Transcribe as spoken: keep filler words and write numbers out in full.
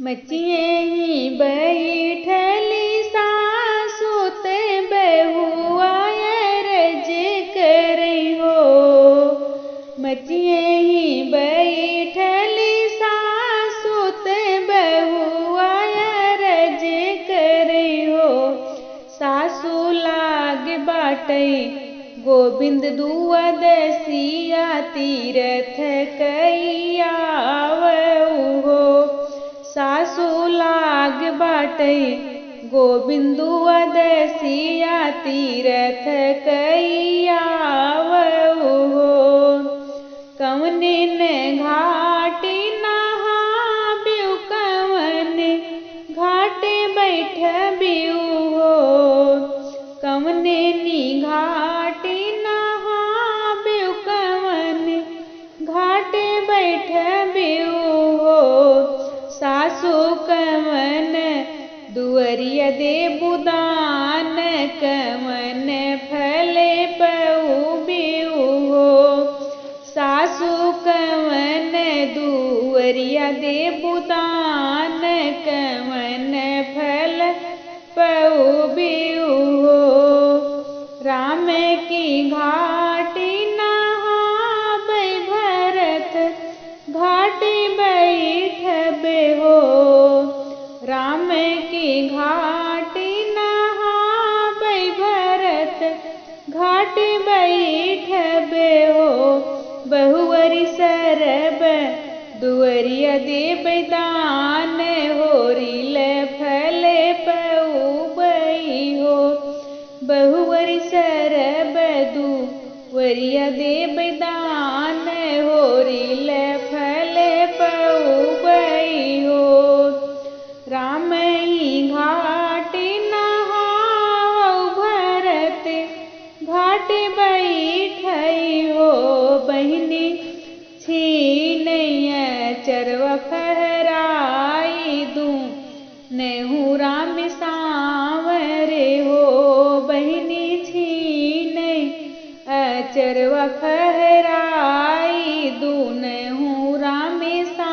मचिए ही बैठली सासु ते बहुआ अरज करै हो। मचिए ही बैठली सासु ते बहुआ अरज करै हो। सासु लाग बाटै गोविंद दुआदसिया तीरथ कइया आवहु हो। सासु लाग बाटै गोविंद दुआदसिया तीरथ कइया आवहु हो। कवने न घाटे नहाबिउ, कवन घाटे बैठबिउ हो। कवने नी घाटे नहाबिउ, कवन घाटे बैठबिउ हो। सासु कवन दुअरिया देबु दान, कवन फल पउबिउ हो। सासु कवन दुअरिया देबु दान, कवन फल पउबिउ हो। राम की घाटी नहाबै भरत घाटी बैठबे हो। राम की घाटी नहाबै भरत घाटी बैठबे हो। बहुअरी सरब दुअरिया देबै दान, होरी ले फल पउबै हो। बहुअरी सरब दुअरिया देबै दान, होरी ले फल पउबै हो। राम ही घाट नहावउ भरत घाट बैठइ हो। बहिनी छीनइ अचरवा फहराइ दूनहु राम साँवरे हो। बहिनी छीनइ अचरवा फहराइ दूनहु राम साँवरे।